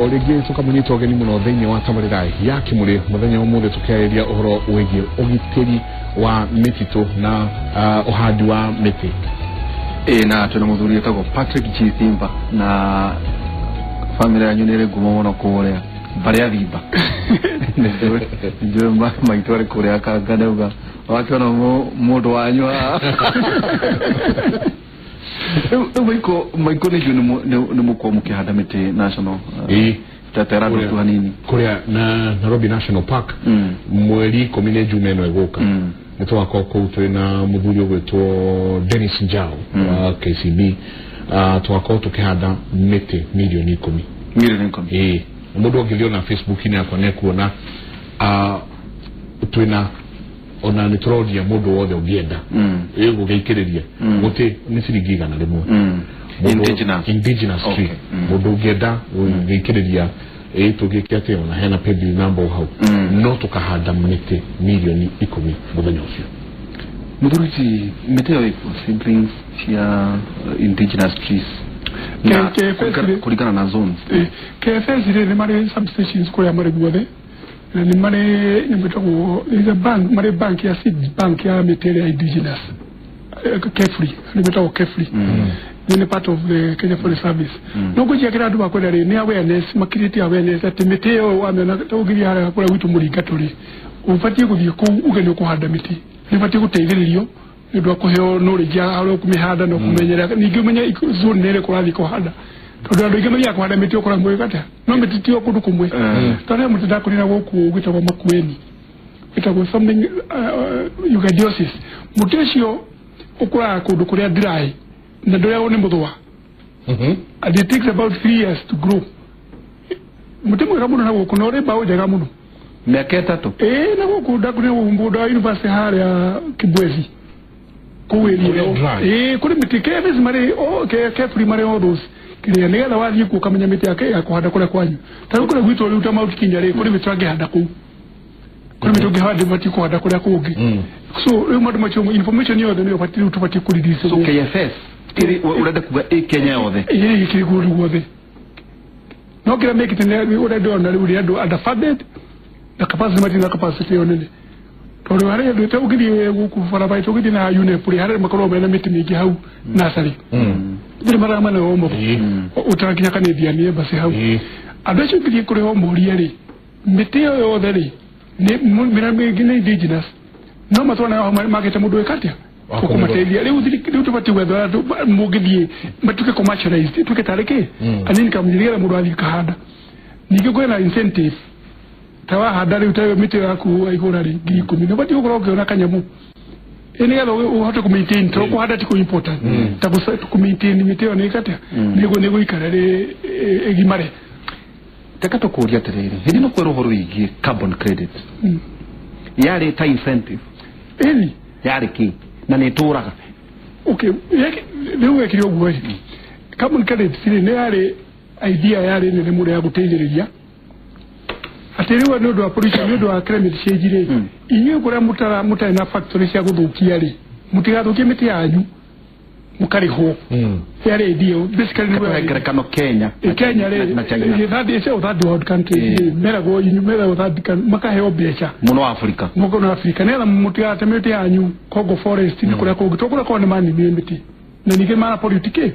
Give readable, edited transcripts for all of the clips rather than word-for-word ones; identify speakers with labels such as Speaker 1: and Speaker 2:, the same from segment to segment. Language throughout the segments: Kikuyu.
Speaker 1: O rĩngĩ tũkamũnyita ũgeni mũno thĩinĩ wa tabarĩra ya Kĩmũrĩ mũthenya ũmũthĩ, tũkĩarĩria ũhoro wĩgiĩ ũgitĩri wa mĩtitũ na ũhandi wa mĩtĩ.
Speaker 2: Ĩ na twĩna mũthuri wĩtagwo Patrick G Thimba, na family yanyu nĩ ĩrĩ ngumo mũno kũrĩa mbarĩ ya Thimba. Njũĩ maitũ arĩ kũrĩa Kanga, nĩauga wakĩona mũndũ wanyu haha. Rĩu maiko nĩ njũĩ nĩ mũkorwo mũkĩhanda mĩtĩ national tetera andũ tu hanini.
Speaker 1: Kũrĩa na Nairobi National Park mweri 10 nĩ Juma ĩno ĩgũka, nĩ tũgakorwo kũu twĩ na mũthuri ũgwĩtwo Dennis Njau wa KCB. Tũgakorwo tũkĩhanda mĩtĩ mirioni 10.
Speaker 2: Mirioni 10.
Speaker 1: Ĩĩ, mũndũ ũngĩthiĩ ona Facebook-inĩ yakwa nĩ ekuona twĩna ona nĩ tũroria mũndũ wothe ũngĩenda ĩ gũgĩikĩrĩria gũtĩ nĩ ciringi 100.
Speaker 2: Indigenous.
Speaker 1: Indigenous tree. Mũndũ ũngĩenda gũgĩikĩrĩria ĩ tũgĩke atĩ ona hena paybill number hau, no tũkahanda mĩtĩ mirioni 10 mũthenya ũcio.
Speaker 2: Mũthuri ti mĩtĩ ĩyo ĩkuo, seedlings cia indigenous trees na kũringana na zones.
Speaker 3: KFS rĩ, nĩ marĩ substations kũrĩa marĩ guothe, na nĩ marĩ nyamũ ĩtagwo, there is a bank, marĩ bank ya seed bank ya mĩtĩ ĩrĩa indigenous. KEFRI, nĩ metagwo KEFRI, nĩ part of the Kenya Forest Service. No ngwĩciria kĩrĩa andũ makwenda rĩ nĩ awareness, makirĩtie awareness atĩ mĩtĩ ĩyo wamĩona ta ũngĩthiĩ harĩa kũrĩa gwitũ mũringa tũrĩ, ũbatiĩ gũthiĩ kũu uge nĩ ũkũhanda mĩtĩ, nĩ ũbatiĩ gũteithĩrĩrio nĩ ũndũ wa kũheo knowledge ya harĩa ũkũmĩhanda na ũkũmenyerera, ningĩ ũmenye zone nĩ ĩrĩkũ ũrathiĩ kũhanda, tondũ andũ aingĩ mathiaga kũhanda mĩtĩ ũkora mwĩgate no mĩtĩ ti o kũndũ kũmwe, tondũ he mũtĩ ndakũrĩra gũkũ gwĩtagwo Makueni, wĩtagwo something eucalyptus. Mũtĩ ũcio ũkũraga kũndũ kũrĩa dry na ndũrĩagwo nĩ mũthũa, and it takes about 3 years to grow. Mũtĩ mwega mũno na gũkũ na ũrĩ mbaũ njega mũno.
Speaker 2: Mĩaka 3?
Speaker 3: Ĩĩ, na gũkũ ndakũrĩra mũgũnda wa university harĩa Kibwezi kũu area
Speaker 1: Kũrĩa
Speaker 3: ĩyo.
Speaker 1: Dry.
Speaker 3: Ĩĩ, kũrĩ mĩtĩ KFS marĩ KEFRI marĩ all those kĩrĩa nĩgetha wathiĩ kuo ũkamenya mĩtĩ yake ya kũhanda kũrĩa kwanyu. Ta rĩu kũrĩa gwitũ rĩu ta Mount Kenya rĩ, kũrĩ mĩtĩ ũngĩhanda kũu, kũrĩ mĩtĩ ũngĩhanda ũbatiĩ kũhanda kũrĩa kũngĩ. So rĩu maũndũ macio, information yothe nĩyo ũbatiĩ rĩu tũbatiĩ kũ-release.
Speaker 2: So KFS ĩrĩ, ũrenda kuga ĩ Kenya yothe?
Speaker 3: Ĩĩ, kĩrĩ kũndũ guothe, no kĩrĩa mekĩte nĩ ũrĩa ndĩrona rĩu nĩ andũ underfunded na capacity, matirĩ na capacity ĩyo nene, tondũ harĩ andũ ta ũngĩthiĩ gũkũ barabara ũngĩthiĩ na UNEP rĩ, harĩa makoragwo mena mĩtĩ mĩingĩ hau nursery thĩrĩ maramana o mũthũ ũtarakinya Canadian Embassy hau. Andũ acio ũngĩthiĩ kũrĩ o morie rĩ, mĩtĩ ĩyo yothe rĩ nĩ mĩrĩa mĩingĩ nĩ indigenous, no matwaranaga hau magĩte mũndũ wĩka atĩa
Speaker 1: Wa
Speaker 3: ũkũmateithia. Rĩu rĩu tũbatiĩ gwetha andũ mũngĩthiĩ matuĩke commercialized, ituĩke tarĩ kĩ an income, nĩgetha mũndũ athiĩ kahanda. Ningĩ kwĩna incentive, ta wahanda rĩu ta mĩtĩ ĩyo yaku waigũra rĩ 10,000, nĩ ũbatiĩ gũkorwo ũkĩona kanyamũ ĩ nĩgetha ũhote kũ-maintain, tondũ kũhanda ti kũ important ta kũ-maintain mĩtĩ ĩyo nĩ ĩkatia nĩguo gũikara rĩ ĩgimare.
Speaker 2: Reke tũkũrie atĩrĩrĩ, hĩndĩ ĩno kwĩrwo ũhoro wĩgiĩ carbon credit, yarĩ ta incentive?
Speaker 3: Ĩni.
Speaker 2: Yarĩ kĩ na nĩ ĩtũraga?
Speaker 3: Okay, rĩu wekire ũguo ĩ, carbon credit rĩ nĩ yarĩ idea yarĩ nene mũno ya gũteithĩrĩria atĩ rĩu nĩ ũndũ wa pollution, nĩ ũndũ wa climate change rĩ, inyuĩ kũrĩa mũtarĩ na factory cia gũthũkia rĩ, mũtigathũkie mĩtĩ yanyu, mũkarĩhwo. Yarĩ idea ĩyo basically nĩguo
Speaker 2: Katũhe
Speaker 3: yarĩ.
Speaker 2: ngerekano Kenya.
Speaker 3: Ĩ, Kenya rĩ
Speaker 2: na China.
Speaker 3: Ĩ, third ĩcio third world country rĩ, meragwo inyuĩ meragwo third country makaheo mbeca
Speaker 2: mũno Afrika.
Speaker 3: Mũkono Afrika nĩgetha mũtigate mĩtĩ yanyu Congo forest nĩ kũrĩa kũngĩ, to kũrĩa korwo nĩ maninire mĩtĩ na ningĩ mara pollute kĩ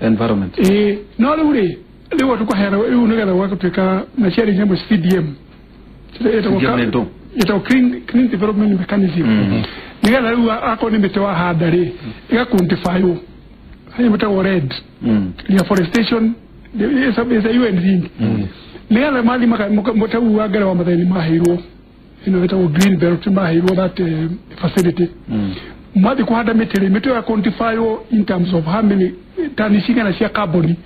Speaker 2: environment.
Speaker 3: Ĩĩ, no rĩu rĩ, rĩu tũkaheana rĩu nĩgetha gwagatuĩka na ciarĩ nyamũ CDM.
Speaker 2: CDM nĩ ndũ?
Speaker 3: Ĩtagwo clean development mechanism, nĩgetha rĩu akorwo nĩ mĩtĩ wahanda rĩ, ĩga quantify harĩa mĩtagwo red reforestation is a UN thing, nĩgetha mathi mũtau wa Ngere wa Mathai nĩ maheirwo ĩno ĩtagwo green belt, maheirwo that facility. Mathi kũhanda mĩtĩ rĩ, mĩtĩ ĩyo ya quantify in terms of how many tani cigana cia carbon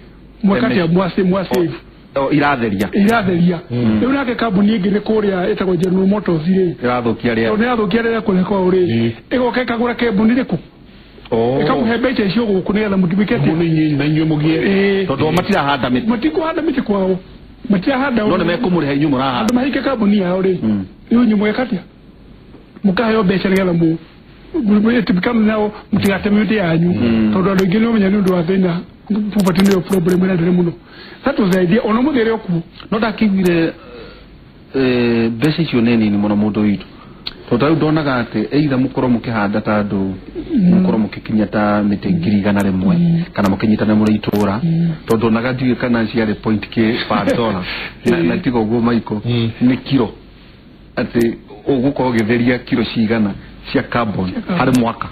Speaker 3: mwakati mwasave.
Speaker 2: O, iratheria.
Speaker 3: Iratheria. Rĩu nake kambuni ĩngĩ nĩ kũrĩa ĩtagwo General Motors rĩ,
Speaker 2: irathũkia
Speaker 3: tondũ
Speaker 2: rĩera.
Speaker 3: Nĩ yathũkia rĩrĩa kũrĩa kwao rĩ, ĩgoka ĩkagũra kambuni rĩkũ, ĩkamũhe mbeca icio gũkũ nĩgetha mũtuĩke atĩ
Speaker 1: Mũno inyuĩ na inyuĩ mũgĩe.
Speaker 3: Ĩĩ.
Speaker 2: Tondũ o matirahanda mĩtĩ.
Speaker 3: Matikũhanda mĩtĩ kwao, matirahanda.
Speaker 2: No nĩ mekũmũrĩha inyuĩ mũrahanda.
Speaker 3: Andũ mahike kambuni yao rĩ, rĩu inyuĩ mweka atĩa? Mũkaheo mbeca nĩgetha It become now mutigateme mĩtĩ yanyu tondũ andũ aingĩ nĩmamenya nĩ ũndũ wa thĩna poverty nĩyo problem ĩrĩa nene mũno. That was the idea ona mũthĩ ĩrĩ o kuo.
Speaker 2: No ndakĩiguire mbeca icio nĩ nini mũno mũndũ witũ tondũ rĩu ndonaga atĩ either mũkorwo mũkĩhanda ta andũ mũkorwo mũkĩkinya ta mĩtĩ 100,000 kana mũkĩnyitana mũrĩ itũra tondũ ndonaga ndiũĩ kana ciarĩ point k per dollar na tiga ũguo maiko nĩ kiro atĩ ũgũkorwo ũgĩtheria kiro cigana cia carbon harĩ mwaka.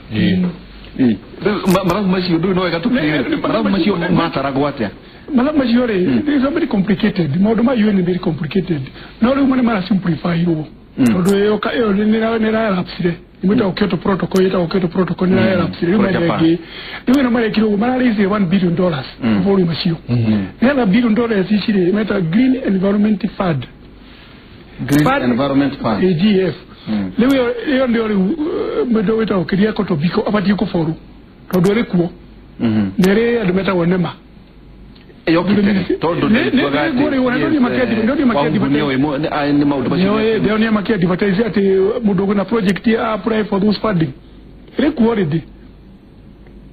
Speaker 2: Mathabu macio ndũĩ no wega tũkĩre mathabu macio mataragwo atĩa?
Speaker 3: Mathabu macio rĩ they are very complicated. Maũndũ ma UN very complicated no rĩu nĩ mara simplify ũguo tondũ ĩyo nĩ ĩrarapsire imwĩtagwo Kyoto Protocol ĩtagwo Kyoto Protocol nĩ ĩrarapsire rĩu marengĩ rĩu ĩno marekire ũguo mararaise $1 billion bũrũri macio nĩgetha billion dollars ici rĩ meta Green Environment Fund.
Speaker 2: Green Environment Fund
Speaker 3: AGF. Rĩu ĩyo nĩyo rĩu mũndũ wĩtagwo Keriako Tobiko abatiĩ kũboru tondũ ĩrĩ kuo nĩ ĩrĩ andũ metagwo NEMA
Speaker 2: tondũ
Speaker 3: nĩ makĩadvertise atĩ mũndũ ũgĩ na project ya apply for those funding ĩrĩ kuo already.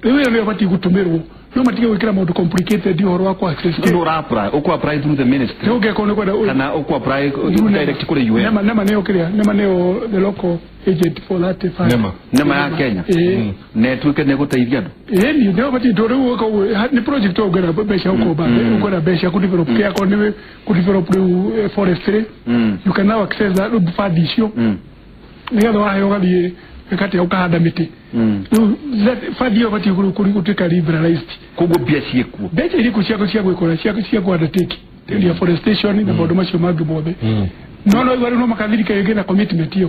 Speaker 3: Rĩu ĩyo nĩyo ĩbatiĩ gũtũmĩrwo no matige gwĩkĩra maũndũ complicated ũhoro wa access
Speaker 2: no ũra apply ũkũ apply through the ministry
Speaker 3: ũngĩkorwo nĩ kwenda
Speaker 2: kana ũkũ apply direct kũrĩ UN.
Speaker 3: NEMA nĩyo kĩrĩa NEMA nĩyo the local agent for that fund.
Speaker 2: NEMA ya Kenya na ĩtuĩke nĩ ĩgũteithia andũ.
Speaker 3: Ĩni nĩyo batiĩ tondũ rĩu ũguo nĩ project ũngĩenda mbeca ũkomba ũkwenda mbeca kũ develop kĩa akorwo nĩ kũ develop rĩu forestry you can now access that fund icio nĩgetha waheo ũgathiĩ wĩkatĩa ũkahanda mĩtĩ. Rĩu fund ĩyo ĩbatiĩ gũtuĩka liberalized.
Speaker 2: Koguo mbia ciĩkuo
Speaker 3: mbeca irĩkũ cia gwĩkora cia kũ undertake deforestation na maũndũ macio mangĩ mothe no no rĩu no makathirika ĩngĩ na commitment ĩyo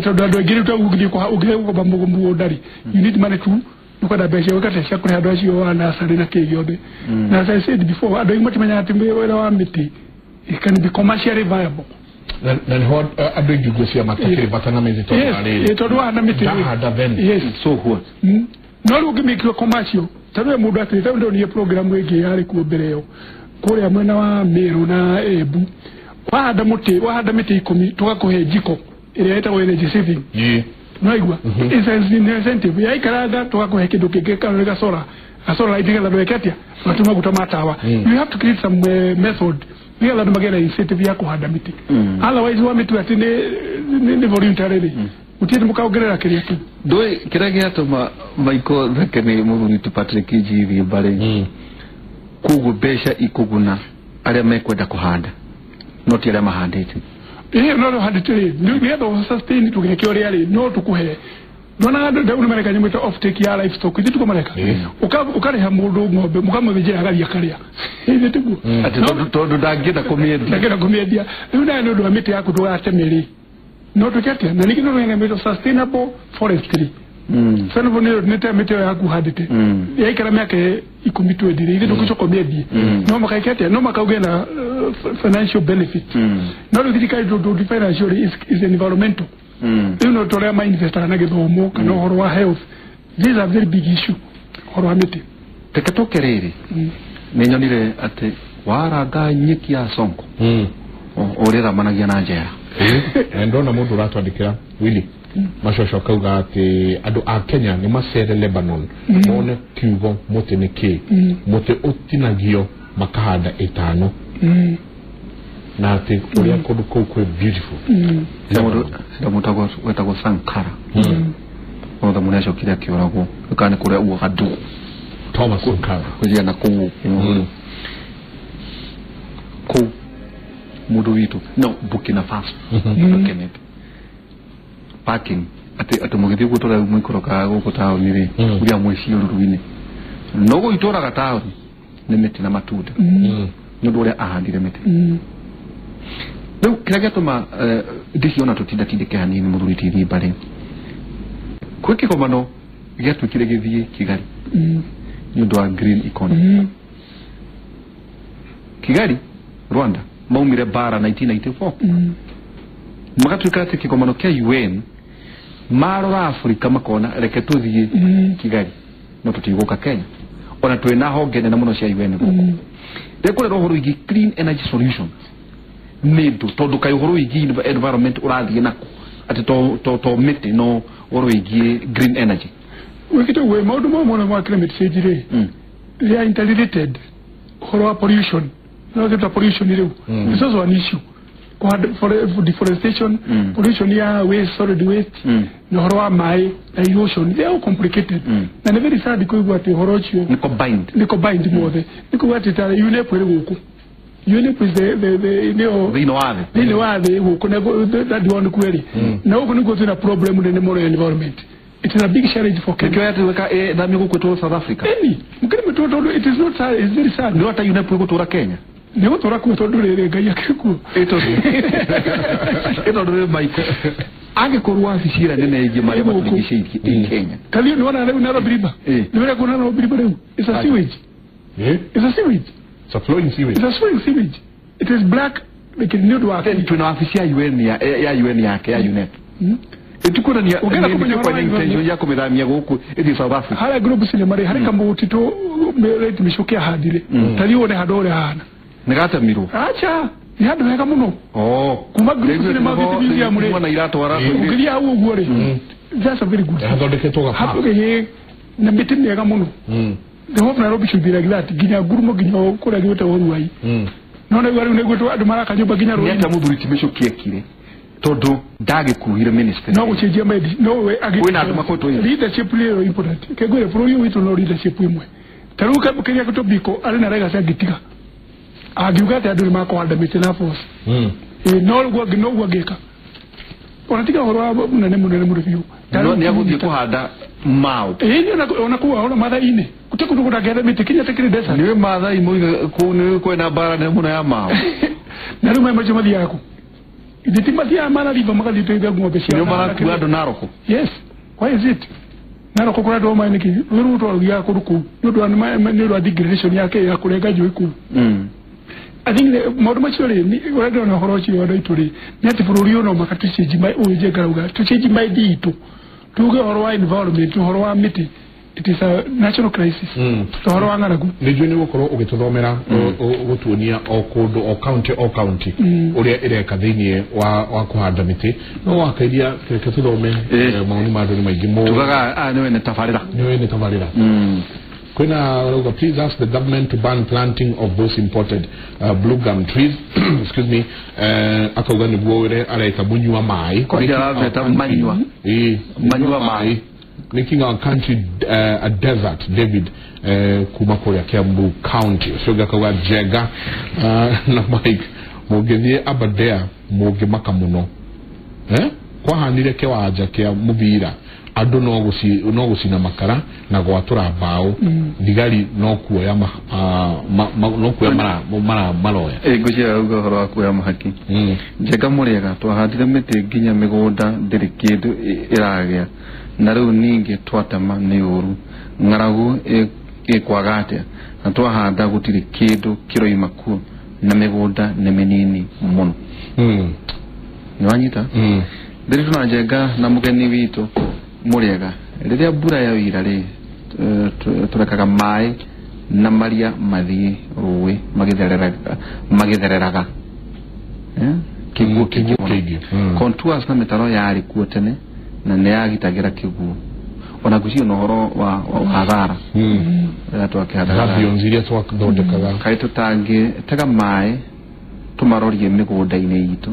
Speaker 3: tondũ andũ aingĩ rĩu ta ũngĩthiĩ gũkomba mũgũnda rĩ you need money to nĩkwenda mbeca wĩkate cia kũrĩha andũ acio wa nursery na kĩ gĩothe. Na as I said before andũ aingĩ matimenyaga atĩ wĩra wa mĩtĩ it can be commercially viable.
Speaker 1: Na nĩho andũ aingĩ ngwĩciria matakĩrĩ bata na mĩtĩ tondũ wa rĩrĩ
Speaker 3: tondũ wahanda mĩtĩ
Speaker 1: ndahanda then
Speaker 3: yes
Speaker 2: so what
Speaker 3: no rĩu ũngĩmĩkĩrwo commercial tondũ mũndũ atĩ tondũ ndonire program ĩngĩ yarĩ kuo mbere ĩyo kũrĩa mwena wa Meru na Embu wahanda mũtĩ wahanda mĩtĩ 10 tũgakũhe njiko ĩrĩa ĩtagwo energy saving. Naigua incentive yaikaranga tũgakũhe kĩndũ kĩngĩ kana gasora gasora light nĩgetha ndweke atĩa matũ maguta ma tawa. You have to create some method nĩgetha andũ magĩe na incentive ya kũhanda mĩtĩ otherwise wa mĩtĩ atĩ nĩ voluntary rĩ gũtirĩ mũkaongerera kĩrĩa kĩu.
Speaker 2: Ndũĩ kĩrĩa gĩatũma Michael theke nĩ mũthuri ti Patrick Njithi Mbarĩ koguo mbeca ikũguna arĩa mekwenda kũhanda no ti arĩa mahandĩte.
Speaker 3: Ĩĩ no handĩte rĩ nĩgetha sustain tũgeke ũrĩa rĩ no tũkũhe ndona andũ ndau nĩmareka nyamũ ĩtagwo off take ya livestock ithuĩ tũkũmareka ũkarĩha mũndũ ng'ombe mũkamũthĩnjĩra agathiĩ akarĩa ithuĩ tiguo
Speaker 2: atĩ tondũ ndangĩenda kũmĩendia
Speaker 3: rĩu nayo nĩ ũndũ wa mĩtĩ yaku ndũgateme rĩ no twĩke atĩa na ningĩ no nyamũ ĩtagwo sustainable forestry. Sustainable nĩ ta mĩtĩ ĩyo yaku ũhandĩte yaikara mĩaka 10 20 ithuĩ ndũgũcoka ũmĩendie no makaike atĩa no makaugĩa na financial benefit. No rĩu thirikari ndũ financial is environmental. Rĩu no tũrĩa ma-investaga na gĩthomo kana ũhoro wa health. These are very big issue ũhoro wa mĩtĩ.
Speaker 2: Reke tũke rĩrĩ nĩ nyonire atĩ waranga nyeki ya Sonko ũrĩramanagia na njera.
Speaker 1: Ndona mũndũ ũratwandĩkĩra Willy Macoco akauga atĩ andũ a Kenya nĩ macere Lebanon mone kiugo mũtĩ nĩ kĩ mũtĩ ũtinagio makahanda 5 na atĩ ũrĩa kũndũ kũu kwĩ beautiful.
Speaker 2: Mũndũ wetagwo Sankara othe mũrĩa acokire akĩũragwo kana nĩ kũrĩa Ouagadougou
Speaker 1: Thomas Sankara
Speaker 2: kũjia na kũu kũu mũndũ witũ no Burkina Faso Kenneth parking atĩ mũgĩthiĩ guo tũrĩa mũikũrũkaga gũkũ taũni rĩ ũrĩa mwĩciĩ rũru-inĩ no gũitũraga taũni nĩ mĩtĩ na matunda nĩ ũndũ ũrĩa ahandire mĩtĩ. Rĩu kĩrĩa gĩatũma ndĩciona tũtindatindĩke hanini mũthuri ti Mbarĩ kwĩ kĩgomano gĩatuĩkire gĩthiĩ Kigali nĩ ũndũ wa green economy. Kigali Rwanda maumire bara 1994 magatuĩka atĩ kĩgomano kĩa UN marora Afrika makona reke tũthiĩ Kigali no tũtigũka Kenya ona twĩna honge nene mũno cia UN gũkũ. Rĩu kũrĩ ũhoro wĩgiĩ clean energy solutions nĩ ndũ tondũ kaĩ ũhoro wĩgiĩ environment ũrathiĩ nako Atĩ to mĩtĩ no ũhoro wĩgiĩ green energy.
Speaker 3: Wĩkĩte ũguo maũndũ mamwe mothe ma climate change rĩ, they are interrelated. Ũhoro wa pollution, no gĩta pollution rĩu, it's also an issue. For deforestation, pollution ya waste, solid waste, na ũhoro wa maĩ na erosion, they are all complicated. Na nĩ very sad kũigua atĩ ũhoro ũcio
Speaker 2: nĩ combined.
Speaker 3: Nĩ combined mothe. Nĩ kuga atĩ ta UNEP ĩrĩ gũkũ, UNEP is the nĩyo
Speaker 2: thĩinĩ wa thĩ.
Speaker 3: Thĩinĩ wa thĩ gũkũ na ndiwona kweri na gũkũ nĩkuo twĩna problem nene mũno ya environment. It is a big challenge for Kenya.
Speaker 2: Nĩkĩo yatuĩka ĩthamio gũkũ ĩtwo South Africa.
Speaker 3: Ĩni mũkĩrĩ mĩtũ tondũ it is not sad, it's very sad.
Speaker 2: Nĩ ata UNEP ĩgũtũra Kenya.
Speaker 3: Nĩ gũtũra kuo tondũ rĩrĩ Ngai akĩrĩ kuo.
Speaker 2: Ĩtondũ rĩ Michael, angĩkorwo wabici ĩrĩa nene ĩngĩ marĩa matũrigicĩirie ĩ Kenya.
Speaker 3: Kathio nĩ wona rĩu Nairobi River. Nĩ wona kuona Nairobi River rĩu, it's a sewage. It's a sewage.
Speaker 1: It's a flowing sewage.
Speaker 3: It's a flowing sewage. It is black like nĩ ũndũ wa
Speaker 2: twĩna wabici ya UN ya UN yake ya UNEP. Ĩtikuonania nĩ intention ya kũmĩthamia gũkũ ĩthiĩ South Africa.
Speaker 3: Harĩa Globe Cinema rĩ, harĩ kamũtitũ Late Michuki ahandire. Ta thiĩ wone handũ ũrĩa hahana.
Speaker 2: Nĩ gatemirwo.
Speaker 3: Acha, nĩ handũ hega mũno. Kuma Globe Cinema gĩthiĩ museum rĩ.
Speaker 2: Mwana iratwara
Speaker 3: ũngĩthiĩ hau ũguo rĩ, that's a very good.
Speaker 1: Hathondeketwo gaba.
Speaker 3: Hathondeketwo na mĩtĩ mĩega mũno. The whole of Nairobi should be like that. Ginya ngurumo ginya kũrĩa gwĩtagwo Ruai. No nĩguo rĩu nĩguo andũ maraka nyũmba nginya
Speaker 2: Ruai. Nĩ atĩa mũthuri ti Michuki ekire tondũ ndagĩkuhire ministry.
Speaker 3: No gũcenjia mendi no we agĩ.
Speaker 2: Kwĩna andũ makoretwo
Speaker 3: leadership rĩ important. Kengwĩre bũrũri ũyũ witũ no leadership ĩmwe. Ta rĩu kĩrĩa gĩtũbiko arĩ na legacy angĩtiga. Angiuga atĩ andũ nĩ makũhanda mĩtĩ na force. No ũguo no ũguo angĩka. Ona tiga ũhoro wa mũnene mũnene mũno biũ.
Speaker 2: No nĩ agũthiĩ kũhanda mao.
Speaker 3: Ĩĩ ona kũu ona Mathai-inĩ. Gũtirĩ kũndũ gũtangĩhanda mĩtĩ kinya tekĩrĩ desert.
Speaker 2: Nĩwe Mathai moiga kũu nĩ kwĩna mbara nene mũno ya mao.
Speaker 3: Na rĩu maĩ macio mathiaga kũ? Ithe ti mathiaga Mara River magathiĩ teithia ng'ombe cia.
Speaker 2: Nĩo marakua andũ Narok.
Speaker 3: Yes. Why is it? Narok kũrĩa andũ maĩ nĩkĩ? Rũĩ rũu rũthiaga kũndũ kũu. Nĩ ũndũ wa degradation yake ya kũrenga njũĩ kũu. I think maũndũ macio rĩ, ũrĩa ndĩrona ũhoro ũcio andũ aitũ rĩ, nĩ atĩ bũrũri ũyũ no mũhaka tũchange ũyũ njengarauga, tũchange mind itũ. Tuge ũhoro wa environment, ũhoro wa mĩtĩ, it is a national crisis. Ũhoro wa ng'aragu.
Speaker 1: Nĩ njũĩ nĩ gũkorwo ũgĩtũthomera, ũgũtuonia o kũndũ, o county, o county, ũrĩa ĩreka thĩinĩ wa kũhanda mĩtĩ. No wakairia reke tũthome maoni ma andũ nĩ maingĩ mũno.
Speaker 2: Tugaga aya nĩwe nĩ tabarĩra.
Speaker 1: Nĩwe nĩ tabarĩra. Kwina Rauga, please ask the government to ban planting of those imported blue gum trees. Excuse me. Akauga nĩguo ũrĩa areta mũnyua maĩ.
Speaker 2: Manyua maĩ.
Speaker 1: Making our country a desert, David, kuma kũrĩa Kiambu County. Ũcio ũngĩ akauga Njega na Mike mũngĩthiĩ Aberdare mũngĩmaka mũno. Kwahanire kĩwanja kĩa mũbira. Andũ no gũcina makara na gwatũra mbaũ, thigari no kuoya maroya.
Speaker 2: Ngwĩciria rauga ũhoro wa kuoya mahaki. Njega mũrĩega, twahandire mĩtĩ nginya mĩgũnda ndĩrĩ kĩndũ ĩragĩa na rĩu ningĩ twatema nĩ ũru. Ng'aragu ĩkwaga atĩa na twahanda gũtirĩ kĩndũ kĩroima kuo na mĩgũnda nĩ mĩnini mũno. Nĩ wanyita? Ndĩrĩ tuna Njenga na mũgeni witũ mũrĩega, rĩrĩa mbura yaura rĩ, tũrekaga maĩ na maria mathiĩ rũĩ magĩthereraga. Kĩguũ kĩingĩ. Contours na mĩtaro yarĩ kuo tene na nĩ yagitagĩra kĩguũ. Ona ngwĩciria na ũhoro wa thara rĩrĩa twakĩhandaga
Speaker 1: gabions iria twathondekaga,
Speaker 2: kaĩ tũtangĩtega maĩ tũmarorie mĩgũnda-inĩ itũ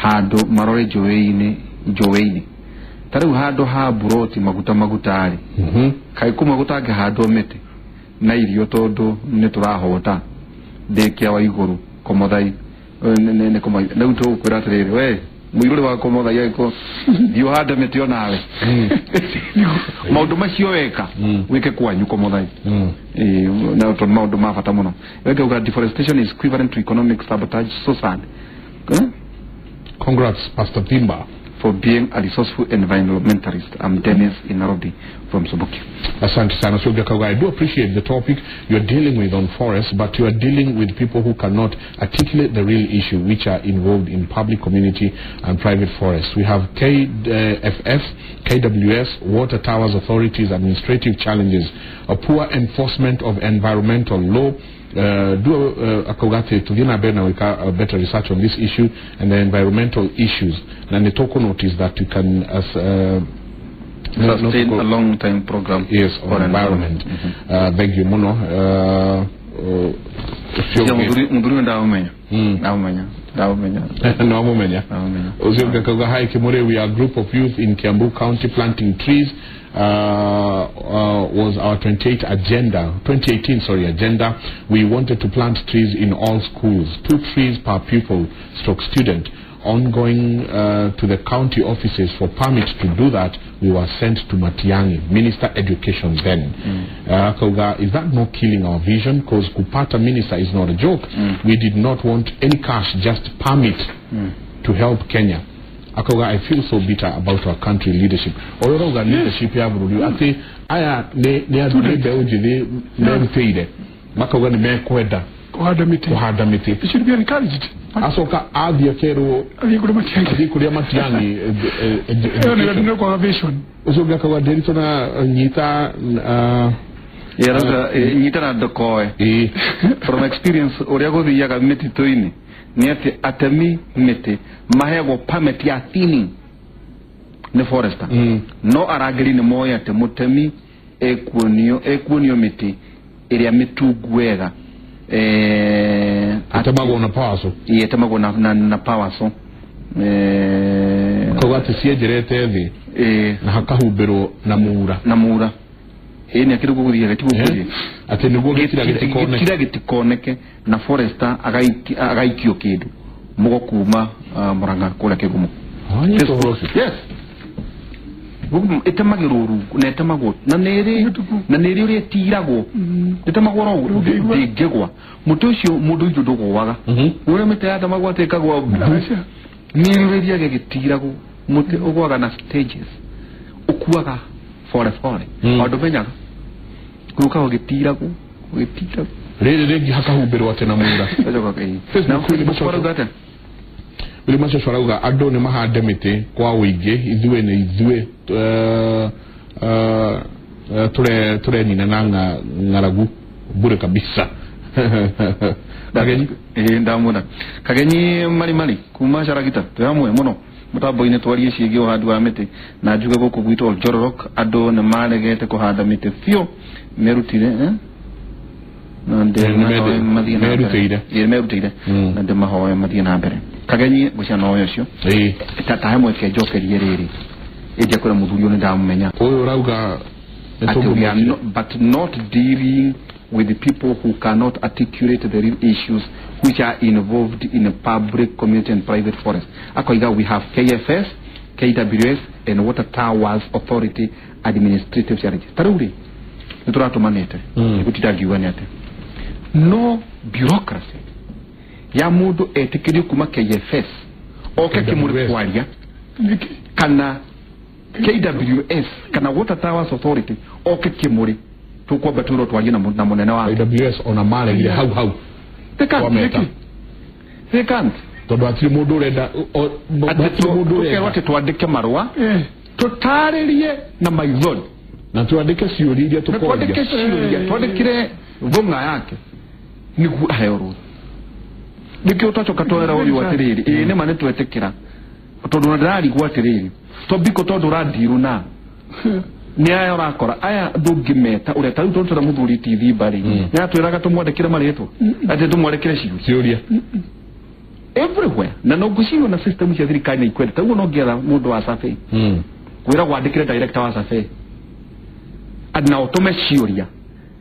Speaker 2: handũ marore njũĩ-inĩ. Ta rĩu handũ ha buroti maguta maguta rĩ, kaĩ kũmwe gũtangĩhandwo mĩtĩ na irio tondũ nĩ tũrahũta ndĩkia wa igũrũ Komothai nĩ Komothai. Rĩu tũgũkwĩra atĩrĩrĩ, we mũirũrĩ wa Komothai agĩkorwo thiĩ ũhande mĩtĩ onawe. Maũndũ macio weka wĩke kwanyu Komothai. Na tondũ maũndũ ma bata mũno. Weke uga deforestation is equivalent to economic sabotage, so sad.
Speaker 1: Congrats Pastor Timba
Speaker 2: for being a resourceful environmentalist. I'm Dennis in Nairobi from Subuki.
Speaker 1: Asante sana. So I do appreciate the topic you're dealing with on forests, but you are dealing with people who cannot articulate the real issue, which are involved in public, community and private forests. We have KFF, KWS, Water Towers Authorities, administrative challenges, a poor enforcement of environmental law, Do akauga atĩ tũthiĩ na mbere na gwĩka better research on this issue and the environmental issues, na nĩ tũkũ notice that you can as
Speaker 2: sustain a long time program,
Speaker 1: yes, on environment. Thank you muno.
Speaker 2: Muthuri ndamumenya ndamumenya
Speaker 1: no ucio ngakauga hi Kimuri, we are a group of youth in Kiambu County planting trees. Was our 2018 agenda. We wanted to plant trees in all schools, 2 trees per pupil stroke student. Ongoing to the county offices for permit to do that, we were sent to Matiang'i, Minister Education then. Kauga, is that not killing our vision? Because kupata minister is not a joke. We did not want any cash, just permit to help Kenya. Akauga, I feel so bitter about our country leadership. Oyoga leadership ya bururi ati aya ne andu mbeũ njĩthĩ merutĩire makauga nĩ mekwenda kũhanda mĩtĩ.
Speaker 3: It should be encouraged.
Speaker 1: Acoka athiĩ akerwo
Speaker 3: athiĩ
Speaker 1: kũrĩa Matiang'i. Ũcio ũngĩ akauga Ndiritu na nyita
Speaker 2: nyita na ndokoe. From experience ũrĩa gũthiaga mĩtitũ-inĩ nĩ atĩ atemi mĩtĩ maheagwo permit ya thinning nĩ forester. No arangĩri nĩ moĩ atĩ mũtemi ekuonio mĩtĩ ĩrĩa mĩtungu wega,
Speaker 1: atemagwo na power saw.
Speaker 2: Ĩtemagwo na power saw.
Speaker 1: Akauga atĩ cienjerete thĩ na hakahumbĩrwo na mura
Speaker 2: ĩĩ nĩ akĩrĩ gũgũthiaga tiguo gũthiĩ
Speaker 1: atĩ nĩguo gĩtira
Speaker 2: gĩtikoneke na forester agaikio kĩndũ mũgo kuma Murang'a kũrĩa Kĩgumo. Yes, ĩtemagĩrwo rungu na ĩtemagwo na nĩrĩ ũrĩa ĩtiragwo ĩtemagwo ro ndĩngĩgwa mũtĩ ũcio mũndũ ũcio ndũgũaga ũrĩa mĩtĩ yatemagwo atĩ ĩkagwa nĩ ĩthiaga ĩgĩtiragwo mũtĩ ũgwaga na stages ũkuaga pore pore o ndũmenyaga gũkaga ũgĩtiragwo
Speaker 1: rĩrĩ rĩngĩ hakahumbĩrwo atĩ na mura. Willy Machocho arauga andũ nĩ mahande mĩtĩ kwa ũingĩ, ithuĩ nĩ ithuĩ tũrenina na ng'aragu bure kabisa.
Speaker 2: Kagenyi ndamwona Kagenyi marimari kuma Caragita twĩ hamwe mũno mũtambo-inĩ twarie ciĩgiĩ ũhandi wa mĩtĩ na njuge gũkũ gwitũ Oljororok andũ nĩ maregete kũhanda mĩtĩ biũ merutire na merutĩire na ndĩmahoe mathiĩ na mbere. Kagenyi ngũcia noyo ũcio tahe mweke njokerie rĩrĩ ĩnjia kũrĩa mũthuri ũyũ nĩ ndamũmenya
Speaker 1: ũyũ ũrauga
Speaker 2: but not dealing with the people who cannot articulate the real issues which are involved in a public, community and private forest. Akoiga we have KFS, KWS and Water Towers Authority administrative challenges. Taruri nĩtũratũmanĩte gũtinda ngiuga nĩ atĩ no bureaucracy ya mũndũ etĩkĩrio kuma KFS oke Kĩmũrĩ kwaria kana KWS kana Water Towers Authority oke Kĩmũrĩ tukwamba twĩrwo twarie na mũnene wa
Speaker 1: KWS ona maregire hau hau.
Speaker 2: They can't.
Speaker 1: Tondũ hatirĩ mũndũ ũrenda
Speaker 2: tũkerwo atĩ twandĩke marũa tũtarĩrie na maithori
Speaker 1: na twandĩke ciũria iria tũkoria
Speaker 2: twandĩke ciũria twandĩkire thũng'a yake nĩguo aheo rũtha. Nĩkĩo twacoka twera ũyũ atĩrĩrĩ ĩĩ nĩma nĩtwetĩkĩra tondũ ndĩrarigwo atĩrĩrĩ tobiko tondũ ũrandirũ na nĩ aya ũrakora aya ndũngĩmeta ũrĩa ta rĩu tondũ twĩra mũthuri ti Thimba rĩ nĩ atwĩraga tũmwandĩkĩre marĩtwa atĩ tũmwandĩkĩre ciũria everywhere na no ngũcirio na system cia thirikari nĩ ikwenda taguo no ngĩetha mũndũ wa survey kwĩragwo andĩkĩre director wa survey na ũtũme ciũria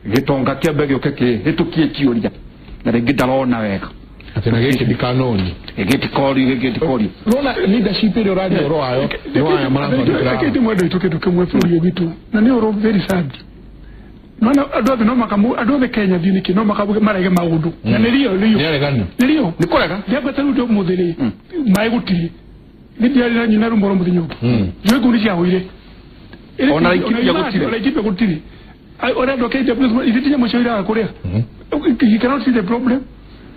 Speaker 2: gĩtonga kĩambe gĩũke kĩhĩtũkie ciũria na rĩngĩ ndarona wega
Speaker 1: atĩ na gĩkĩ ndikanoni
Speaker 2: gĩgĩtikorio
Speaker 1: rona leadership ĩrĩa ũraria ũhoro wayo nĩ waya marathondekera
Speaker 3: kĩndũ mwendo witũ kĩndũ kĩmwe bũrũri ũyũ witũ na nĩ ũhoro very sad. Nona andũ othe no makamu andũ othe Kenya thiĩ nĩkĩ no makamu marege maũndũ na nĩrio nĩrio
Speaker 2: nĩ kũrega
Speaker 3: ndĩambata rĩu ũmũthĩ rĩ maĩ gũtirĩ nĩ ndiarĩ na nyina rũmoro mũthenya ũngĩ njũĩ kũu nĩ ciahũire
Speaker 2: ona Laikipia gũtirĩ
Speaker 3: Laikipia gũtirĩ ũrĩa andũ a KWS ithe ti nyamũ cio iraga kũrĩa. You cannot see the problem.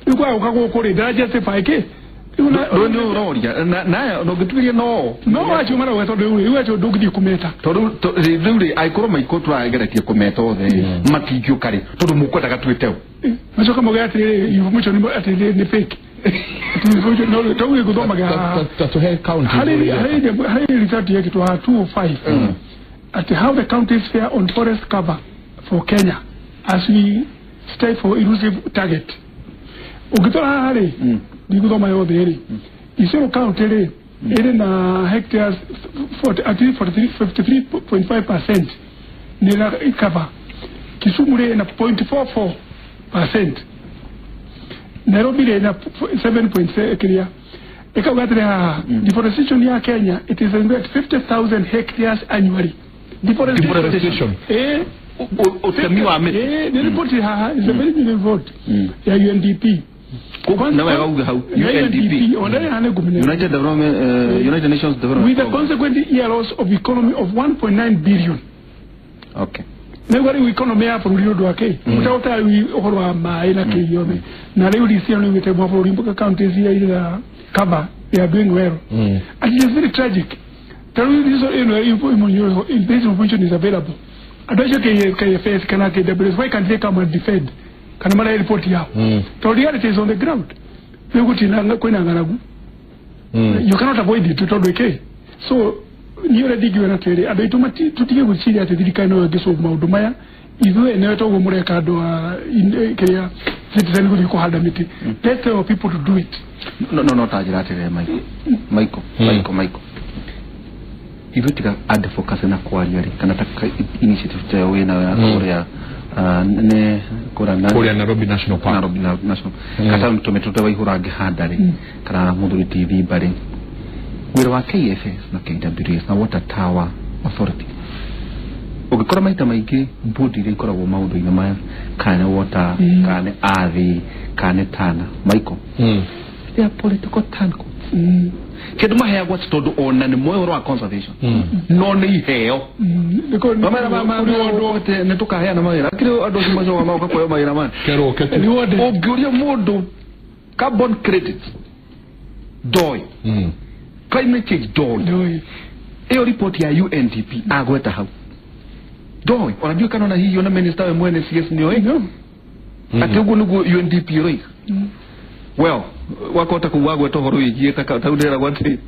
Speaker 3: Rĩu kwaga gũka gũkũ rĩ ndĩra justify kĩ
Speaker 2: No roria na no gituirie no
Speaker 3: no acio marauga tondu riu acio ndũngĩthiĩ kũmeta
Speaker 2: tondu riu ri aikorwo maiko tũrageretie kũmeta othe matingĩũka rĩ tondu mũkwendaga twĩte
Speaker 3: macoka mauge atĩrĩrĩ information atĩrĩrĩ nĩ fake no tauge gũthomaga
Speaker 1: tatuhe county
Speaker 3: harĩ result yekĩtwo haha 205 at how the counties fare on forest cover for Kenya as we stay for elusive target. Ũngĩtwara haha rĩ ndigũthoma yothe rĩ Isiolo county rĩ ĩrĩ na hectares 43 53.5% nĩ na cover. Kisumu rĩ na 0.44%. Nairobi rĩ na 7.6 kĩrĩa ĩkauga atĩrĩ haha deforestation ya Kenya, it is at 50,000 hectares annually.
Speaker 1: Deforestation.
Speaker 2: Utemi wa mĩtĩ.
Speaker 3: Nĩ report haha, is a very good report ya UNDP.
Speaker 2: Na wega uge hau UNDP United Development United Nations Development
Speaker 3: with the consequent year loss of economy of 1.9 billion.
Speaker 2: Okay.
Speaker 3: Nĩguo rĩu economy ya bũrũri ũndũ wa kĩ ũtaũta ũhoro wa maĩ na kĩ yothe na rĩu DC nĩ ugĩte mwa bũrũri mboka counties iria irĩ na cover, they are doing well and it is very tragic. Tarĩu this information is available. Andũ acio KFS kana KWS, why can't they come and defend kana mara report yao? The reality is on the ground. Rĩu gũtirĩ kwĩna ng'aragu, you cannot avoid it tondũ ĩkĩ so niĩ ũrĩa ndingiuga atĩrĩ andũ aitũ tũtige gwĩciria atĩ thirikari no ĩngĩsolve maũndũ maya ithuĩ nĩwe toguo mũreka andũ a kĩrĩa citizen gũthiĩ kũhanda mĩtĩ. Let our people to do it.
Speaker 2: No ta njĩra atĩrĩrĩ Michael ithuĩ tiga advocacy na kwaria rĩ kana ta initiative ta ĩyo wĩnayo ya kũrĩa nĩ
Speaker 1: kũrĩa Nairobi National Park.
Speaker 2: Nairobi National kata tũmĩtĩ waihũra ngĩhanda rĩ kana mũthuri ti Thimba rĩ wĩra wa KFS na KWS na Water Tower Authority ũngĩkora maita maingĩ board iria ikoragwo maũndũ-inĩ maya kana nĩ water kana nĩ ardhi kana nĩ tana Michael they are political turncoats. Kĩndũ maheagwo atĩ tondũ ona nĩ moĩ ũhoro wa conservation no nĩ iheo nĩ tũkaheana mawĩra akĩrĩ andũ acio macoka magoka kuoya mawĩra maya ũngĩũria mũndũ carbon credit ndoĩ climate change ndoĩ ĩyo report ya UNDP agweta hau ndoĩ ona ndiũĩ kana ona hihi ona minister we mwene CS nĩoĩ atĩ ũguo nĩguo UNDP ĩroiga. Well wakota kuu wagweta ũhoro wĩgiĩ ta tau ndĩragwo atĩ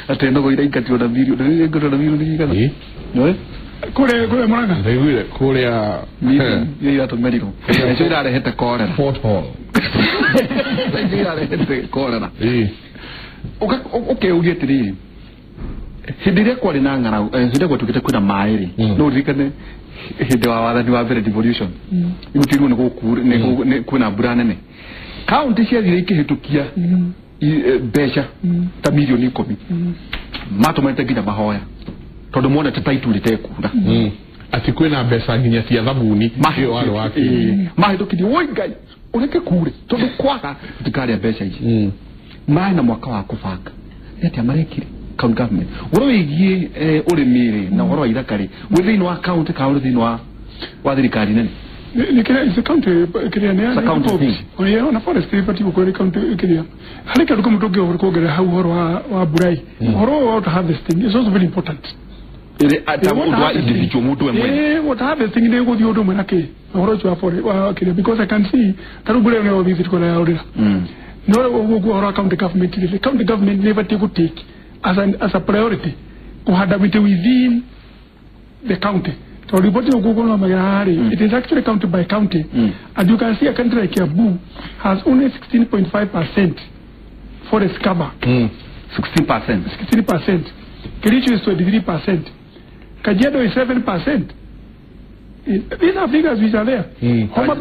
Speaker 2: atĩ nogo iraingatio na milioni iraingatio na milioni igana nĩoĩ
Speaker 3: kũrĩa Murang'a
Speaker 1: ndaiguire kũrĩa
Speaker 2: iria iratũmĩrirwo icio irarehete korera
Speaker 1: Fort Hall
Speaker 2: icio irarehete korera ũkeuria atĩrĩrĩ hĩndĩ ĩrĩa kwarĩ na ng'aragu hĩndĩ ĩrĩa gwatuĩkĩte kwĩna maĩ rĩ no ũririkane hĩndĩ wa wathani wa mbere devolution gũtirwo nĩ kwĩna mbura nene kaunti ciathire ikĩhĩtũkia mbeca ta milioni 10 matũmĩte nginya mahoya tondũ monete ta itu rĩtekura
Speaker 1: atĩ kwĩna mbeca nginya cia thabuni ĩyo warĩ wa
Speaker 2: mahĩtũkirie woi Ngai ũreke kure tondũ kwaga tũtikarĩa mbeca ici maĩ na mwaka wa kũbanga nĩ atĩa marekire county government ũhoro wĩgiĩ ũrĩmi rĩ na ũhoro wa ithaka rĩ wĩ thĩinĩ wa county kana ũrĩ thĩinĩ wa thirikari nene?
Speaker 3: It's a county kĩrĩa nĩ
Speaker 2: county
Speaker 3: thing ona forest ibatiĩ gũkorwo ĩrĩ county kĩrĩa harĩ kĩndũ kĩmwe tũngĩhota kuongerera hau ũhoro wa mbura ũhoro wa water harvesting is also very important.
Speaker 2: Ĩrĩ ta ũndũ wa individual mũndũ we mwene
Speaker 3: water harvesting nĩ gũthiĩ ũndũ ũmwe na kĩ ũhoro ũcio wa forest wa kĩrĩa because I can see ta rĩu mbura ĩno yothe ithuĩ tũkorwo yaurĩra no ũguo ũhoro wa county government rĩ county government nĩ ĩbatiĩ gũ take as a priority kũhanda mĩtĩ within the county. So report of Google it is actually county by county. And you can see a country like Kiambu has only 16.5% forest cover.
Speaker 2: 16%.
Speaker 3: 16%. Kericho is 23%. Kajiado is 7%. These are figures which are there. Homa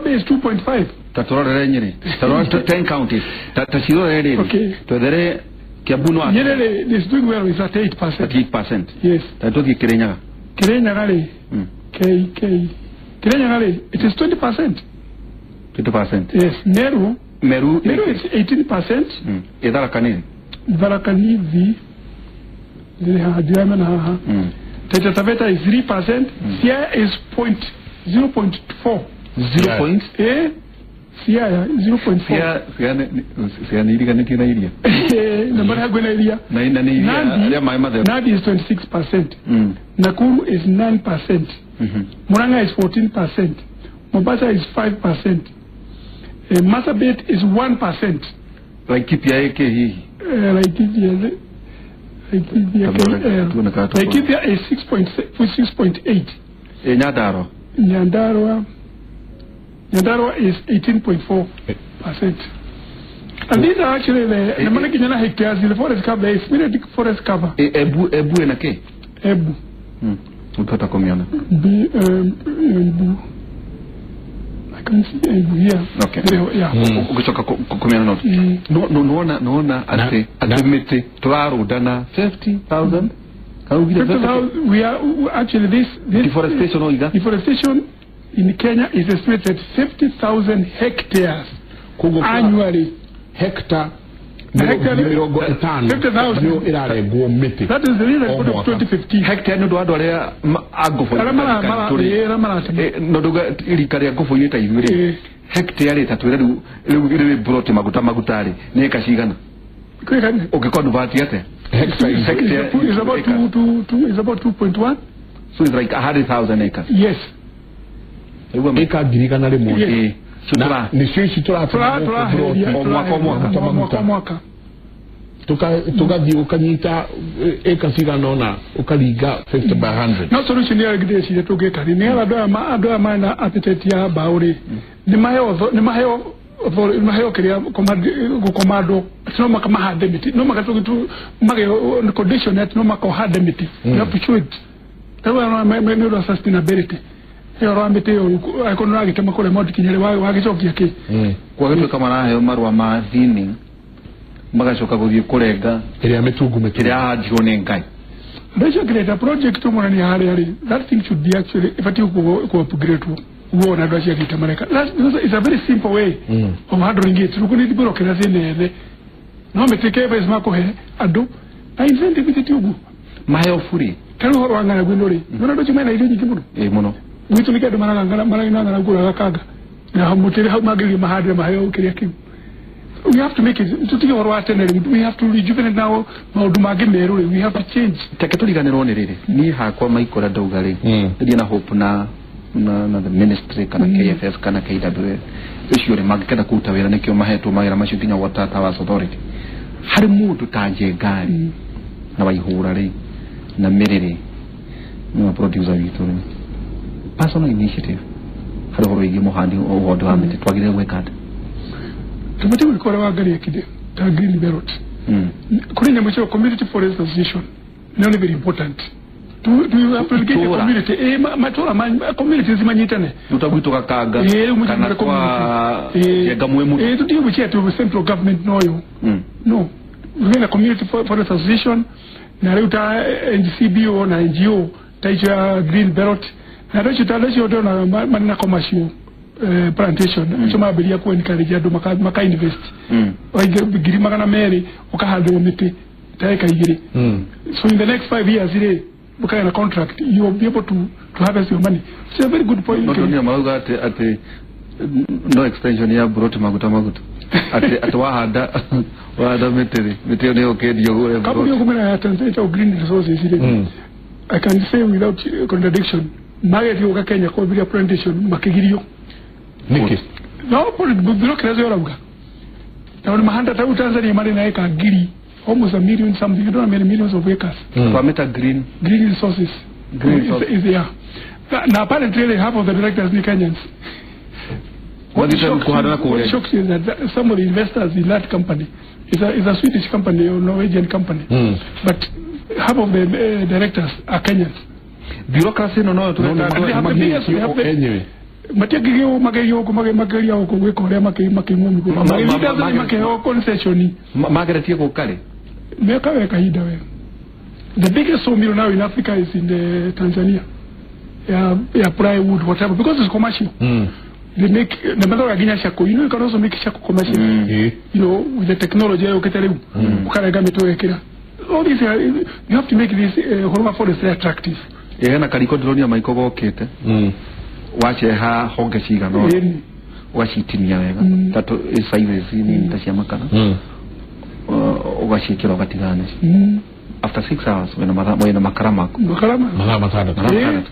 Speaker 3: Bay is 2.5.
Speaker 2: Tatorore Nyeri. Tatorore 10 counties. Tachirore.
Speaker 3: Okay.
Speaker 2: Twethere Kiambu no.
Speaker 3: Nyeri is doing well, is at 8%.
Speaker 2: 8%.
Speaker 3: Yes.
Speaker 2: Tatoki Kirinyaga.
Speaker 3: Kirinyaga K Kirinyaga it is 20%.
Speaker 2: 20%.
Speaker 3: Yes. Meru is 18%.
Speaker 2: Tharaka Nithi.
Speaker 3: Tharaka Nithi. Taita Taveta is 3%. Siaya is 0.4.
Speaker 2: 0.
Speaker 3: Siaya 0.4.
Speaker 2: Siaya nĩ iriganĩtie na iria.
Speaker 3: Na mara hakuhĩ na iria.
Speaker 2: Na ina nĩ iria rĩa maĩ matheru.
Speaker 3: Nandi is 26%. Nakuru is 9%. Murang'a is 14%. Mombasa is 5%. Marsabit is 1%.
Speaker 2: Laikipia ĩkĩ hihi?
Speaker 3: Laikipia is 6.8.
Speaker 2: Nyandarua.
Speaker 3: Nyandarua is 18.4%. And these are actually the Manakijana hectares in the forest cover. There is limited forest cover.
Speaker 2: Ebu ena ke?
Speaker 3: Ebu.
Speaker 2: Utata kumiona.
Speaker 3: Ebu. I can see Ebu here.
Speaker 2: Okay.
Speaker 3: Yeah.
Speaker 2: Ukichoka kumiona not. No no no ate miti twarundana 50,000.
Speaker 3: We are actually this
Speaker 2: deforestation.
Speaker 3: Deforestation in Kenya is estimated 50,000 hectares annually.
Speaker 1: Hectare 50,000 iraregwo miti.
Speaker 3: That is the reason of 2015.
Speaker 2: Hectare no andu aria angofo no nduga rika ria ngofo-inĩ ta ithuĩ rĩ hectare rĩ ta twĩre rĩu rĩ broti maguta rĩ nĩ eka cigana ũngĩconvert atĩa?
Speaker 1: Hectare
Speaker 3: is about 2 is about 2.1.
Speaker 2: So it's like 100,000 acres.
Speaker 3: Yes.
Speaker 1: Eka ngiri igana rĩmwe. Nĩcio ici tũratũra
Speaker 3: o mwaka
Speaker 1: tugathiĩ ũkanyita eka cigana ũna ũkaringa 50 by 100.
Speaker 3: No solution ĩrĩa ngĩreciria tũngĩka rĩ nĩgetha andũ aya mena appetite ya mbaũ rĩ nĩ maheo kĩrĩa gũkomandwo no makamahande mĩtĩ no mageo condition atĩ no makohande mĩtĩ. You have to show it. Rĩu nĩ ũndũ wa sustainability. Ĩyo rwa mĩtĩ ĩyo angĩkorwo nĩ ũragĩtema kũrĩa Mount Kenya rĩ wagĩcokia kĩ?
Speaker 2: Kwagĩtuĩka maraheo marũa ma thinning magacoka gũthiĩ kũrenga
Speaker 1: ĩrĩa mĩtungu mĩtĩ
Speaker 2: ĩrĩa yahandirwo nĩ Ngai.
Speaker 3: Mbeca create project ũmonania harĩa rĩ that thing should be actually ĩbatiĩ kũ-upgrade wona andũ acio angĩte mareka. It's a very simple way of handling it. Rĩu nĩ bureaucracy nene no mĩtĩ kebes makũhe andũ na incentive ti ũguo
Speaker 2: maheo bure.
Speaker 3: Ta rĩu ũhoro wa ng'aragu ĩno rĩ nĩwona andũ acio mena irio nyingĩ mũno.
Speaker 2: Ĩĩ mũno.
Speaker 3: Gwitũ nĩkĩo andũ maragang'ara ng'aragu gakanga na mũtĩ hau mangĩthiĩ mahandĩre maheo kĩrĩa kĩu. We have to make it tutige ũhoro wa tene rĩu. We have to rejuvenate now maũndũ mangĩ merũ rĩ. We have to change.
Speaker 2: Teke tũriganĩrwo nĩ rĩrĩ niĩ hakwa maikora ndauga rĩ ndĩ na hope na the ministry kana KFS kana KWS ũcio rĩ mangĩkenda kũruta wĩra nĩkĩo mahetwo mawĩra macio nginya Water Towers Authority. Harĩ mũndũ ta Njenga rĩ na Waihũra rĩ na Mĩrĩ rĩ nĩwe producer witũ rĩ personal initiative harĩ ũhoro wĩgiĩ mũhandi ũhandi wa mĩtĩ twagĩrĩire gwĩka atĩa?
Speaker 3: Tũbatiĩ gwĩka ũrĩa Wangari ekire ta Green Belt. Kũrĩ nyamũ cia Community Forest Association nayo nĩ very important. To applicate the community matũra communities manyitane
Speaker 2: ruta gwitũ Gakanga kana kwa Njenga mwĩ mũno
Speaker 3: tũtige gwĩciria atĩ central government noyo no wĩna Community Forest Association na rĩu ta NCBO na NGO ta icio ya Green Belt na andũ acio ta andũ acio ndĩrona marĩ na commercial plantation acio mambĩrĩria ku encourage andũ maka invest waingĩ 200,000 ũkahandĩrwo mĩtĩ ta eka 2. So in the next 5 years rĩ ũkagĩa na contract you will be able to harvest your money. It's a very good point.
Speaker 2: No nĩ marauga atĩ no extension ya broti maguta atĩ wahanda mĩtĩ rĩ mĩtĩ ĩyo nĩyo ũkĩendio ũgũre broti.
Speaker 3: Kambuni ũkũmenya ya Tanzania Green Resources rĩ I can say without contradiction magethi gũka Kenya kwambĩrĩria plantation makĩgirio.
Speaker 1: Nĩkĩ?
Speaker 3: No bureaucracy ũrauga tondũ mahanda ta Tanzania marĩ na eka ngiri almost a million something. I don't know how many millions of acres.
Speaker 2: Twamĩta green
Speaker 3: resources.
Speaker 2: Green resources.
Speaker 3: Is yeah. Now apparently half of the directors are Kenyans. What shocks you is that some of the investors in that company is a Swedish company or Norwegian company, but half of the directors are Kenyans.
Speaker 2: Bureaucracy no
Speaker 3: anyway. Matiagĩrĩirwo magerio mageria gwĩka ũrĩa makĩmwo makĩheo concession
Speaker 2: mageretie gũka rĩ
Speaker 3: meka we kahinda we. The biggest sawmill now in Africa is in the Tanzania ya plywood whatever because it's commercial. They make the matter nginya charcoal. You know you can also make charcoal commercial. You know with the technology yokete rĩu ũkarega mĩtĩ ũgekĩra all these you have to make this Horoma forest attractive.
Speaker 2: Hena kariko ndĩronia Maiko gokĩte waceha honge cigana ũna Ũgacitinia wega tatu sizes nini ta cia makara, ũgaciĩkĩra ũgatigana nacio. After 6 hours wĩna makara maku.
Speaker 3: Makara
Speaker 1: mathaa matandatũ.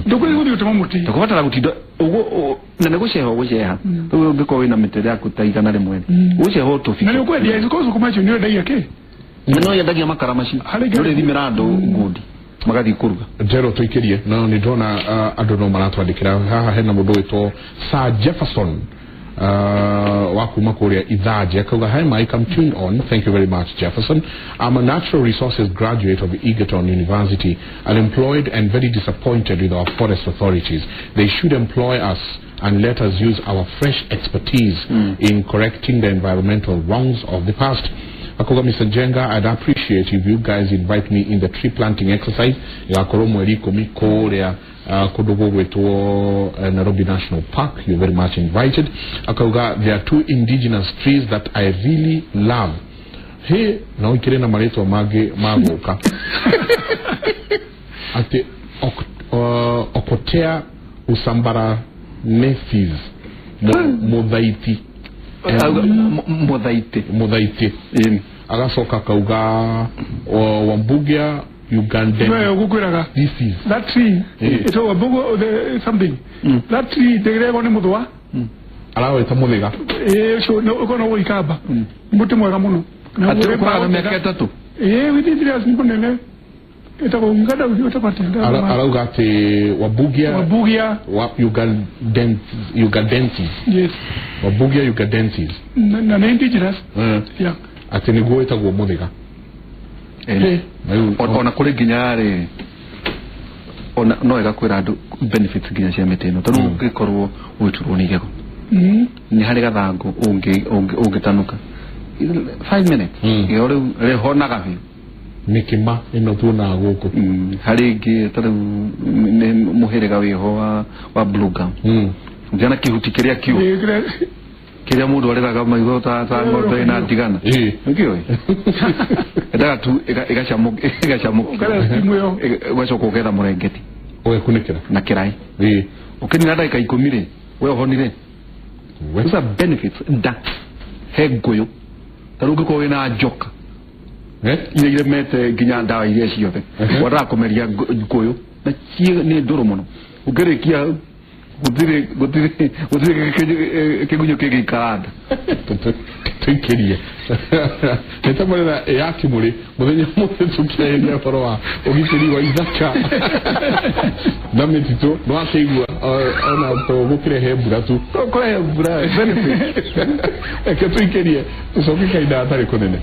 Speaker 3: Ndũkũrĩ gũthiĩ gũtema mũtĩ.
Speaker 2: Ndũkũbatara gũtinda ũguo na nĩ gũceha ũgũceha. Rĩu ũngĩkorwo wĩna mĩtĩ yaku ta 100 ũgũceha ũtũbi.
Speaker 3: Na nĩ ũkwendia iciko macio nĩ ũrendagia kĩ?
Speaker 2: No yendagia makara macio. Nĩ ũrĩthimĩra andũ ngundi magathiĩ kũruga.
Speaker 1: Njero tũikĩrie no nĩ ndona andũ no maratwandĩkĩra haha. Hena mũndũ wĩtwo Sir Jefferson wa kuma kũrĩa Ithaje akauga, "Hi Mike, I'm tuned on." Thank you very much, Jefferson. "I'm a natural resources graduate of Egerton University, unemployed and very disappointed with our forest authorities. They should employ us and let us use our fresh expertise in correcting the environmental wrongs of the past." Akauga, "Mr. Jenga, I'd appreciate if you guys invite me in the tree planting exercise igakorwo mweri 10 kũrĩa kũndũ gũgwĩtwo Nairobi National Park. You're very much invited." Akauga, "There are two indigenous trees that I really love." He no ikĩrĩ na marĩtwa mangĩ ma gũka atĩ Ocotea usambaranensis, mũthaiti.
Speaker 2: Mũthaiti.
Speaker 1: Mũthaiti. Agacoka akauga Wambugia Ugandan
Speaker 3: We ũgũkwĩraga
Speaker 1: species.
Speaker 3: That tree ĩtagwo mbugo the something, that tree ndĩrĩagwo nĩ mũthũa.
Speaker 1: Arawĩta mũthĩga.
Speaker 3: Ĩĩ, ũcio ũkorwo no gũikamba nĩ mũtĩ mwega mũno.
Speaker 2: Atĩ ũkũraga mĩaka 3?
Speaker 3: Ĩĩ, within 3 years nĩ mũnene. Ĩtagwo Uganda, ĩtagwo atĩa?
Speaker 1: Arauga atĩ Wambugia
Speaker 3: Wambugia
Speaker 1: wa Ugandensis.
Speaker 3: Yes.
Speaker 1: Wambugia ugandensis.
Speaker 3: Na nĩ indigenous, yeah.
Speaker 1: Atĩ nĩguo wĩtagwo mũthĩga.
Speaker 2: Ona kũrĩ nginya rĩ ona no ĩgakwĩra andũ benefits nginya cia mĩtĩ ĩno. Tarĩu ũngĩkorwo ũgĩturwo nĩ igego, nĩ harĩ gathangũ ũngĩtanuka 5 minutes, igego rĩu rĩhonaga biũ.
Speaker 1: Mĩkĩma ĩno tuonaga gũkũ.
Speaker 2: Harĩ ĩngĩ tarĩu nĩ mũhĩrĩga wĩho wa blue gum. Ũngĩona kĩhuti kĩrĩa kiũ
Speaker 3: Ĩĩ,
Speaker 2: kĩrĩa mũndũ arĩraga maitho ta ng'ombe ĩna ndigana. Nĩkĩũĩ endaga tu ĩgacamũkio.
Speaker 3: Ũkarĩa steam ĩyo.
Speaker 2: Ũgacoka ũgetha mũrengeti
Speaker 1: ũgekunĩkĩra
Speaker 2: na kĩraĩ, ũkĩnina ndagĩka 10 rĩ, we ũhonire. Those are benefits. Nda he ngũyũ, tarĩu ũngĩkorwo wĩna njoka iria iremete nginya ndawa iria ciothe, wendaga kũmeria ngũyũ na nĩ ndũrũ mũno, ũngĩrĩkia gũtirĩ gũtirĩ gũtirĩ kĩgunyũ kĩngĩikara nda.
Speaker 1: Tũikĩrie nĩtabarĩra ya Kĩmũrĩ mũthenya mũthĩ tũkĩarĩria ũhoro wa ũgitĩri wa ithaka na mĩtitũ. Nĩ wakĩigua ona to gũkĩrehe mbura tu.
Speaker 2: Kũrehe mbura benefit.
Speaker 1: Reke tũikĩrie tũcoke kahinda hatarĩ kũnene.